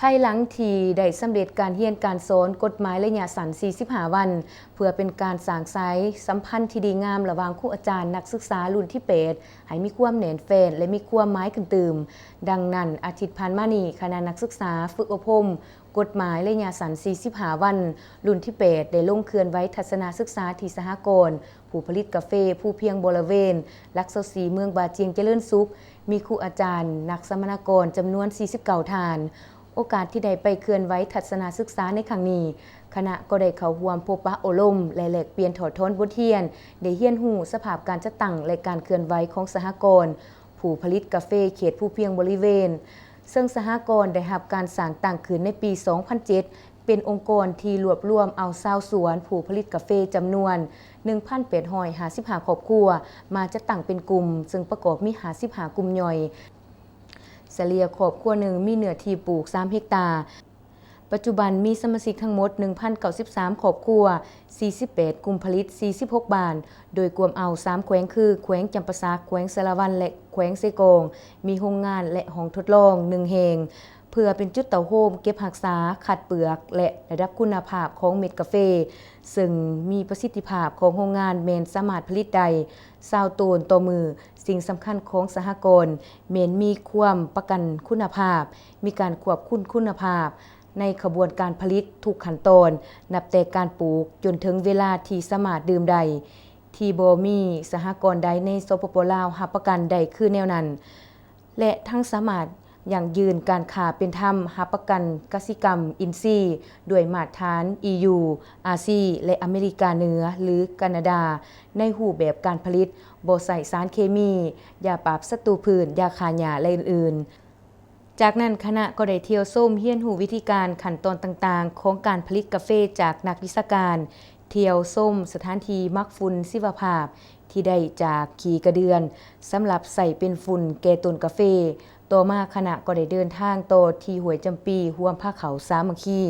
ພາຍຫຼັງທີ່ໄດ້ສຳເລັດການຮຽນການສອນກົດໝາຍໄລຍະສັ້ນສີ່ສິບຫ້າວັນ ເພື່ອເປັນການສ້າງສາຍສຳພັນທີ່ດີງາມລະຫວ່າງຄູອາຈານນັກສຶກສາລຸ້ນທີແປດ ໃຫ້ມີຄວາມແໜ້ນແຟ້ນ ແລະ ມີຄວາມໝາຍຂຶ້ນຕື່ມ. ດັ່ງນັ້ນ, ອາທິດຜ່ານມານີ້, ຄະນະນັກສຶກສາຝຶກອົບຮົມກົດໝາຍໄລຍະສັ້ນສີ່ສິບຫ້າວັນ ລຸ້ນທີແປດ ໄດ້ລົງເຄື່ອນໄຫວທັດສະນະສຶກສາທີ່ສະຫະກອນ ຜູ້ຜະລິດກາເຟພູພຽງບໍລະເວນຫຼັກຊາວສີ່ ເມືອງບາຈຽງຈະເລີນສຸກ, ມີຄູອາຈານ, ນັກສຳມະນາກອນຈຳນວນສີ່ສິບເກົ້າທ່ານ. ໂອກາດທີ່ໄດ້ໄປເຄື່ອນໄຫວທັດສະນະສຶກສາໃນຄັ້ງນີ້, ຄະນະກໍໄດ້ເຂົ້າຮ່ວມພົບປະໂອ້ລົມ ແລະ ແລກປ່ຽນຖອດຖອນບົດຮຽນ, ໄດ້ຮຽນຮູ້ສະພາບການຈັດຕັ້ງ ແລະ ການເຄື່ອນໄຫວຂອງສະຫະກອນຜູ້ຜະລິດກາເຟເຂດພູພຽງບໍລິເວນ. ເຊິ່ງສະຫະກອນໄດ້ຮັບການສ້າງຕັ້ງຂຶ້ນໃນປີສອງພັນເຈັດ ເປັນອົງກອນທີ່ລວບລວມເອົາຊາວສວນຜູ້ຜະລິດກາເຟຈຳນວນໜຶ່ງພັນແປດຮ້ອຍຫ້າສິບຫ້າຄອບຄົວມາຈັດຕັ້ງເປັນກຸ່ມ, ເຊິ່ງປະກອບມີຫ້າສິບຫ້າກຸ່ມຍ່ອຍ. ສະເລ່ຍຄອບຄົວໜຶ່ງມີເນື້ອທີ່ປູກສາມເຮັກຕາ. ປັດຈຸບັນມີສະມາຊິກທັງໝົດໜຶ່ງພັນເກົ້າສິບສາມຄອບຄົວ, ສີ່ສິບແປດກຸ່ມຜະລິດ, ສີ່ສິບຫົກບ້ານ, ໂດຍກວມເອົາສາມແຂວງຄື ແຂວງຈຳປາສັກ, ແຂວງສາລະວັນ ແລະ ແຂວງເຊກອງ, ມີໂຮງງານ ແລະ ຫ້ອງທົດລອງໜຶ່ງແຫ່ງ. ເພື່ອເປັນຈຸດເຕົ້າໂຮມເກັບຮັກສາ, ຄັດເປືອກ ແລະ ລະດັບຄຸນນະພາບຂອງເມັດກາເຟ, ເຊິ່ງມີປະສິດທິພາບຂອງໂຮງງານແມ່ນສາມາດຜະລິດໄດ້ຊາວໂຕນຕໍ່ມື້. ສິ່ງສຳຄັນຂອງສະຫະກອນແມ່ນມີຄວາມປະກັນຄຸນນະພາບ, ມີການຄວບຄຸມຄຸນນະພາບໃນຂະບວນການຜະລິດທຸກຂັ້ນຕອນ, ນັບແຕ່ການປູກຈົນເຖິງເວລາທີ່ສາມາດດື່ມໄດ້, ທີ່ບໍ່ມີສະຫະກອນໃດໃນ ສປປ ລາວ ຮັບປະກັນໄດ້ຄືແນວນັ້ນ. ແລະ ທັງສາມາດຢັ້ງຢືນການຄ້າເປັນທຳ, ຮັບປະກັນກະສິກຳອິນຊີດ້ວຍມາດຖານ ອີ ຢູ ອາຊີ ແລະ ອາເມລິກາເໜືອ ຫຼື ການາດາ ໃນຮູບແບບການຜະລິດບໍ່ໃຊ້ສານເຄມີ, ຢາປາບສັດຕູພືດ, ຢາຂ້າຫຍ້າ ແລະ ອື່ນໆ. ຈາກນັ້ນ, ຄະນະກໍໄດ້ທ່ຽວຊົມ, ຮຽນຮູ້ວິທີການ, ຂັ້ນຕອນຕ່າງໆຂອງການຜະລິດກາເຟຈາກນັກວິຊາການ, ທ່ຽວຊົມສະຖານທີ່ໝັກຝຸ່ນຊີວະພາບທີ່ໄດ້ຈາກຂີ້ກະເດືອນ ສຳລັບໃຊ້ເປັນຝຸ່ນແກ່ຕົ້ນກາເຟ. ຕໍ່ມາຄະນະກໍໄດ້ເດີນທາງຕໍ່ທີ່ຫ້ວຍຈຳປີ ຮ່ວມພາເຂົ້າສາມັກຄີ.